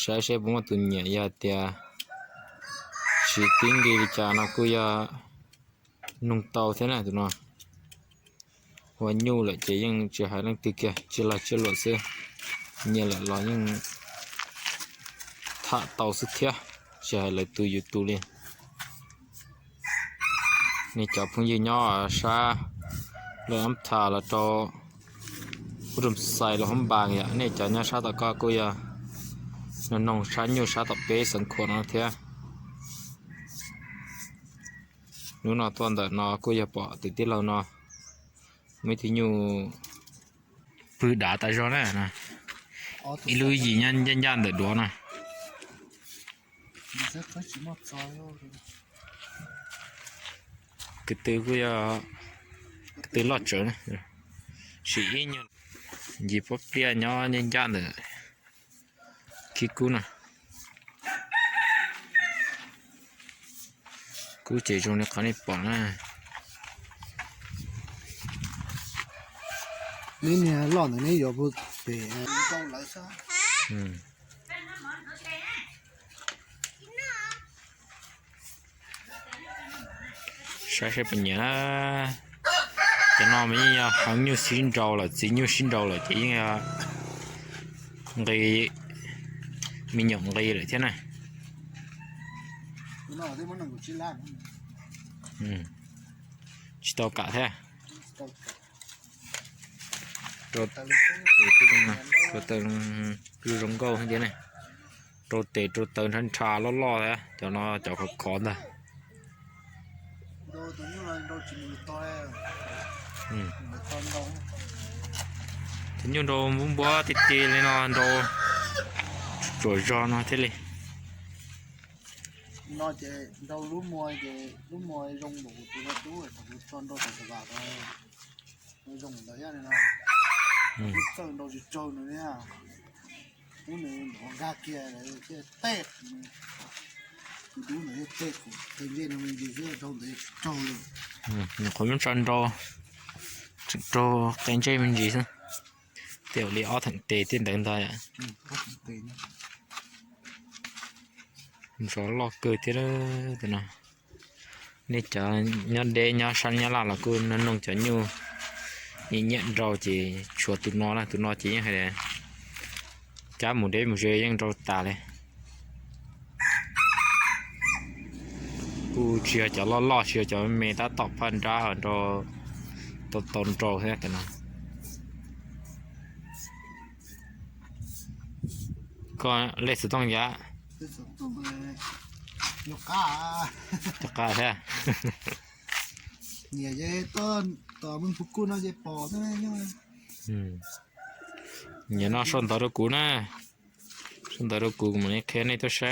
Saib seb puas muaj tus nyiam, yog hais tias tsis tib nqi li cas no kuj yog nug tau thiab na tus no. Ua nyuj lawm ces yeej tsis hais leej twg kiag, tsiaj lag tsiaj luam xwb. Nyiam lawm los yeej tham tau xwb thiab, tsis hais lawv tus yus tus li. Nej cov phooj ywg nyob sab Laj Ab Tha los rau Ub Rum Xais los Hoob Npas yom, nej cov nyob sab tom ko kuj yog noog noog sab nyuj sab tom peb Xeev Khuam no thiab. Hnub no tuaj ntawm no kuj yog pom tus tij laug no muaj ib tug nyuj pw dav tas zog na. Ib lub yim nyob ncaj ncaj ntawm duav na. Kwv tw kuj yog kwv tw loj tsawv na. Sim ib nyuag ncig pob pliaj nyob ncaj ncaj ntawm khib kub na. Kub ces zoo li qhov nej pom na. Neb niag loj ntawd neb yuav pem. Saib seb puas nyiam na. Cov no mas yeej yog heev nyuj sib nrau lawm, txiv nyuj sib nrau lawm ces yeej yog nqi, me nyuam nqi lawm thiab na. Tsis tau kam thiab. Rau tes, rau tes zoo nkauj thiab ne. Rau tes rau taw nrhav nrhav loj loj thiab, cov no cov khov khov ntag. Tus nyuj nrau npub npua tiag tiag li no, nrau tsuam zog no thiaj li. No ces nrau lub muag ces lub muag zoo npaum tus no tub, thaum kuv tso nrau tom Xav Vam no zoo ntawd thiab no. Txawj nrau tsis tsaug nws thiab. Ub nws nkag kiag thiaj tej, tus dub nws thiaj tej kuv qe ntsej no me ntsis xwb, rau ntawd tsis tsaug li. Nyuam qhuav muab tso nrau, tseem raug qe ntsej me ntsis xwb. Tej li ob theem tes tej ntawd ntag. Nrau loj kawg thiab tus no. Nej cov nyob deb nyob sab Nyab Laj los kuj noog noog cov nyuj nyiam nyiam nrau ces tshuav tus no na, tus no ces yeej hais tias cab mus deb mus ze yeej nrau tas li. Kuj tsis yog cov loj loj, tsis yog cov me, tab tom phaj nrab nrau, tau tau nrau thiab tus no. Koj lej xov tooj yam? Cov qab thiab. Nyiam no sau ntawv rau kuv na. Sau ntawv rau kuv, kuv mam li qhia nej tuaj saib